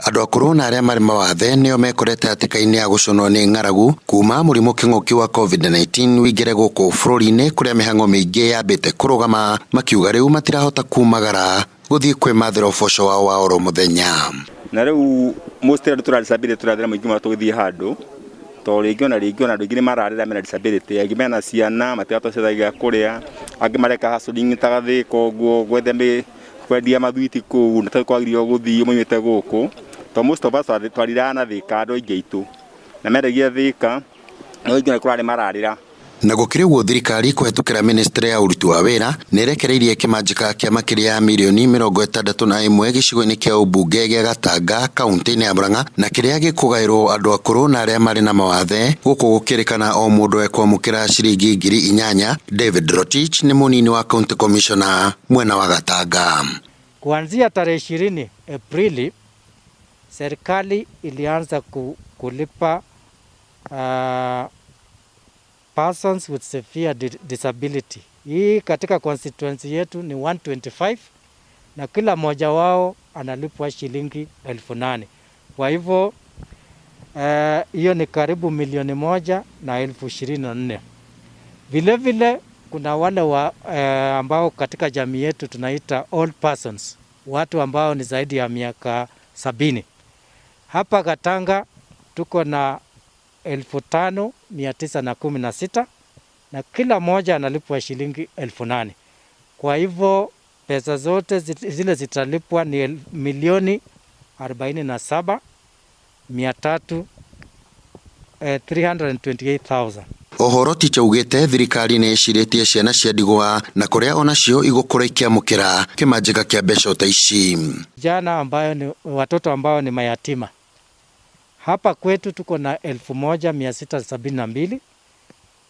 Andũ akũrũ na arĩa marĩ mawathe nĩo mekorete hatĩka-inĩ ya gũcũnwo nĩ ng'aragu kuma mũrimũ kĩng'ũki wa COVID-19 wĩingĩre gũkũ bũrũri-inĩ kũrĩa mĩhang'o mĩingĩ yambĩte kũrũgama, makiuga rĩu matirahota kumagara gũthiĩ kwĩmathĩra ũboco wao wa oro mũthenya. Na rĩu most andũ tũra disability tũrathĩra mũingĩ mũno tũgĩthiĩ handũ to rĩngĩ ona rĩngĩ ona andũ aingĩ nĩ mararĩra mena disability, angĩ mena ciana matirahota gũcietha gĩa kũrĩa, angĩ mareka hustling ta Gathĩka ũguo gwetha kwendia mathwiti kũu na kwagĩrĩirwo gũthiĩ maumĩte gũkũ, to most of us twariraga na Thĩka andũ aingĩ aitũ na mendagia Thĩka no aingĩ kũrarĩ mararĩra. Na gũkĩrĩ ũguo, thirikari kũhetũkĩra ministry ya ũruti wa wĩra nĩ ĩrekereirie kĩmanjĩka kĩa makĩria ya mirioni 61 gĩcigo-inĩ kĩa ũmbunge gĩa Gatanga kaunti-inĩ ya Murang'a, na kĩrĩa gĩkũgaĩrwo andũ akũrũ na arĩa marĩ na mawathe, gũkũ gũkĩrĩkana o mũndũ ekwamũkĩra ciringi 8,000. David Rotich nĩ mũnini wa county commissioner mwena wa Gatanga. Kuanzia tarehe 20 Aprili, serikali ilianza kulipa persons with severe disability. Hii katika constituency yetu ni 125 na kila mmoja wao analipwa shilingi 8,000. Kwa hivyo hiyo ni karibu 1,024,000. Vile vile kuna wale ambao katika jamii yetu tunaita old persons, watu ambao ni zaidi ya miaka 70. Hapa Gatanga tuko na 5,916 na kila mmoja analipwa shilingi 8,000. Kwa hivyo pesa zote zile zitalipwa ni milioni arobaini na saba mia tatu, 328,000. Oho Rotich augĩte thirikari nĩ ĩcirĩtie ciana cia ndigwa na kũrĩa onacio igũkorwo ikĩamũkĩra kĩmanjĩka kĩa mbeca ta ici. Vijana ambayo ni watoto ambao ni mayatima. Hapa kwetu tuko na 1,672.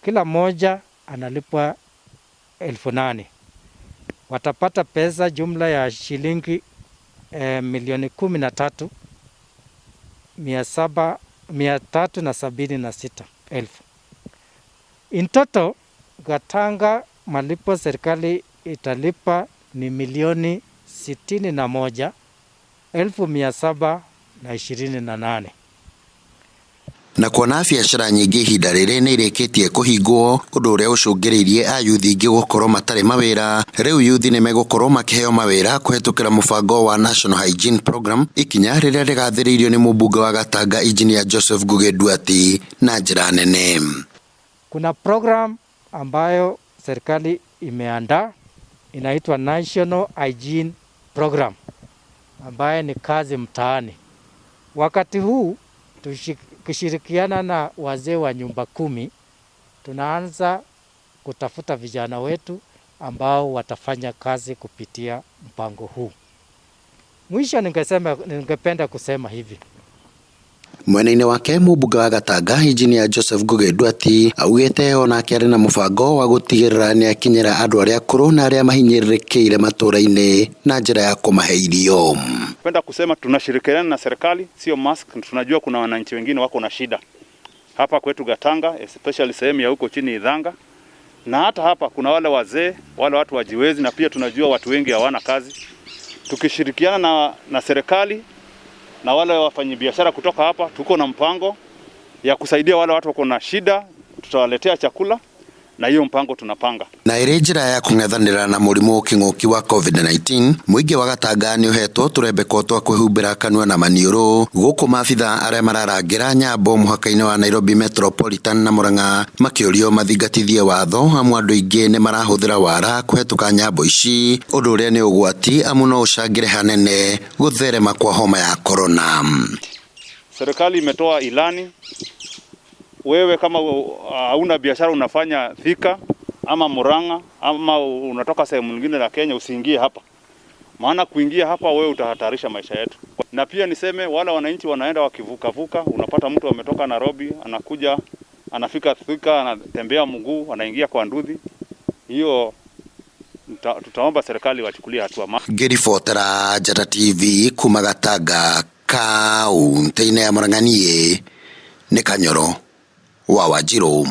Kila mmoja analipwa 8,000. Watapata pesa jumla ya shilingi milioni kumi na tatu mia saba, mia tatu na sabini na sita elfu. In total, Gatanga malipo serikali italipa ni 61,728,000. Na kuona biacara nyingĩ ihinda rĩrĩ nĩ irĩkĩtie kũhingwo, ũndũ ũrĩa ũcũngĩrĩirie ayuthi aingĩ gũkorwo matarĩ mawĩra, rĩu yuthi nĩ megũkorwo makĩheo mawĩra kũhetũkĩra mũbango wa National Hygiene Program, ikinya rĩrĩa rĩgathĩrĩirio nĩ mũmbunge wa Gatanga Engineer Joseph Ngugi Nduati na njĩra nene. Kuna program ambayo serikali imeandaa inaitwa National Hygiene Program, ambaye ni kazi mtaani. Wakati huu tukishirikiana na wazee wa nyumba 10 tunaanza kutafuta vijana wetu ambao watafanya kazi kupitia mpango huu. Mwisho ningependa kusema hivi. Mwena-inĩ wake mũmbunge wa Gatanga Engineer Joseph Ngugi Nduati augĩte onake arĩ na mũbango wa gũtigĩrĩra nĩ akinyĩra andũ arĩa akũrũ na arĩa mahinyĩrĩrĩkĩire matũra-inĩ na njĩra ya kũmahe irio. Napenda kusema tunashirikiana na serikali, sio mask. Tunajua kuna wananchi wengine wako na shida hapa kwetu Gatanga, especially sehemu ya huko chini Ithanga, na hata hapa kuna wale wazee, wale watu wajiwezi, na pia tunajua watu wengi hawana kazi. Tukishirikiana na serikali na wale wafanyabiashara kutoka hapa, tuko na mpango ya kusaidia wale watu wako na shida, tutawaletea chakula na hiyo mpango tunapanga. Na ĩrĩ njĩra ya kũng'ethanĩra na mũrimũ kĩng'ũki wa COVID-19, mũingĩ wa Gatanga nĩ ũhetwo tũrembeko twa kwĩhumbĩra kanua na maniũrũ, gũkũ maabitha arĩa mararangĩra nyambo mũhaka-inĩ wa Nairobi Metropolitan na Murang'a makĩũrio mathingatithie watho, amu andũ aingĩ nĩ marahũthĩra wara kũhetũka nyambo ici, ũndũ ũrĩa nĩ ũgwati amu no ũcangĩre hanene gũtherema kwa homa ya korona. Serikali imetoa ilani, wewe kama hauna biashara unafanya Thika ama Murang'a ama unatoka sehemu nyingine la Kenya, usiingie hapa, maana kuingia hapa wewe utahatarisha maisha yetu. Na pia niseme wale wananchi wanaenda wakivuka vuka, unapata mtu ametoka Nairobi anakuja anafika Thika anatembea mguu anaingia kwa nduthi. Hiyo tutaomba serikali wachukulie hatua. Ngĩribotera Njata TV kuma Gatanga kaunti-inĩ ya Murang'a, niĩ nĩ Kanyoro wa Wanjiru.